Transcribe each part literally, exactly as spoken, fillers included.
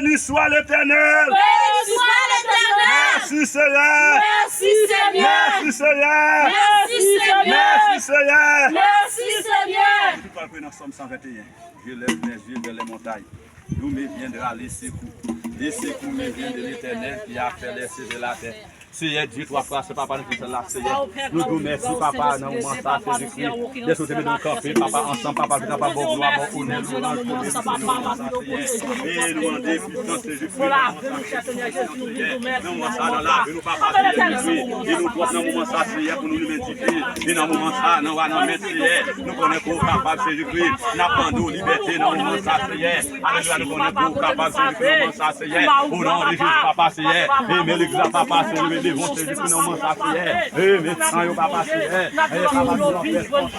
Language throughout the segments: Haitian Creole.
Béni soit l'Éternel. Béni soit l'Éternel. Merci Seigneur. Merci Seigneur. Merci Seigneur. Merci Seigneur. Merci Seigneur. Merci Seigneur. Tout va prier dans Psaume cent vingt et un. Je lève mes yeux vers les montagnes. D'où me viendra le secours? Le secours me vient de l'Éternel qui a fait les cieux et la terre. Seyè Dye, twa fwa sen, papa, nan Kris la, Seyè. Nou di w mèsi, papa, nan moman sa, Jezikri. Dèske w te mete nou kanpe, papa, ansanm, papa, pou nou kapab ba w glwa, ba w onè, louwanj, pou nou sa, papa, nou sa, Seyè. E nou mande pwisans, Jezikri, nan moman sa, Seyè. Nan moman sa, nan lavi nou, papa, Seyè Jezikri. E nou pwòp nan moman sa, Seyè, pou nou imentifye. E nan moman sa, nan wa nan men, Seyè. Nou konnen ke w kapab, Jezikri. N ap mande w libète nan moman sa, Seyè. Alelouya, nou konnen ke w kapab, Jezikri, nan moman sa, Seyè. O non de Jezi, papa, Seyè. E men legliz la, papa, Seyè, men devan, Jezikri, nan moman sa, Seyè. E men san yo, papa, Seyè. E papa, nou fè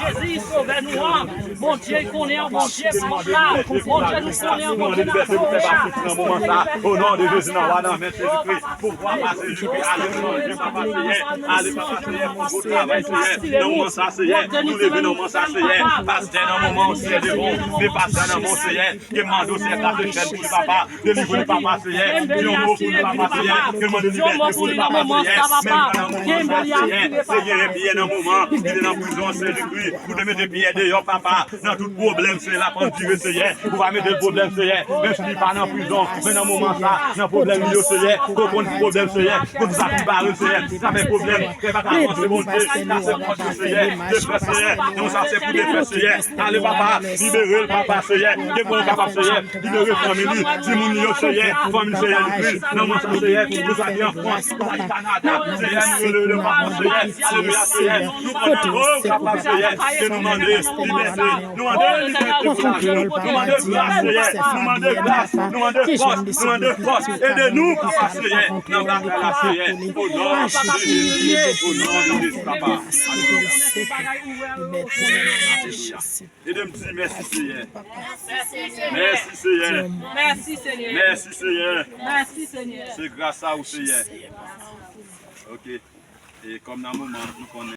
Jezi, Sovè nou an. Bondye konnen an, Bondye pwòp la. Bondye nou konnen an, Bondye nan moman sa. O non de Jezi, nan wa nan men, Jezikri. Pouvwa pase Jezikri, ale nan men papa Seyè, ale papa Seyè, pou gwo travay Seyè, nan moman sa Seyè, nou leve nan moman sa Seyè, pastè nan moman Seyè devan, men pastè nan men Seyè, ke mande Seyè kase chèn pou li papa, delivre li papa Seyè, di yon mo pou li papa Seyè, ke mande libète pou li papa Seyè, men nan moman sa Seyè, Seyè Pyè nan moman, li te nan prizon Seyè Jezikri, ou te mete Pyè deyò papa, nan tout pwoblèm, Seyè, l ap andire, Seyè. Ou pa mete l pwoblèm, Seyè. Menm si li pa nan prizon, men nan moman sa, nan pwoblèm li yo, Seyè. Ou konn pwoblèm, Seyè. Konn sa ki bare, Seyè. Sa fè pwoblèm. Kè pa ka avanse, Bondye. Kase pòt yo, Seyè. Defè, Seyè. Nan sa se pou defè, Seyè. Ale, papa. Libere l, papa, Seyè. Ke pou nou kapab, Seyè. Libere fanmi li. Timoun li yo, Seyè. Fanmi, Seyè, li Kris. Nan moman sa, Seyè. Pou sa ki an Frans. Pou sa ki Kanada. Seyè, nou rele le papa, Seyè. Alelouya, Seyè. Nou konnen, oh, kapab, Seyè. Ke nou mande libète. Nou mande libète pou lavi nou. Nou mande gras, Seyè. Nou mande gras. Nou mande fòs. Nou mande fòs. Ede nou, papa, Seyè. Nan batay la, Seyè. O non de Jezi. O non de Jezi, papa. Ede m di mèsi, Seyè. Mèsi, Seyè. Mèsi, Senyè. Mèsi, Senyè. Mèsi, Senyè. Se gras a ou, Seyè. Ok. E kòm nan moman, nou konnen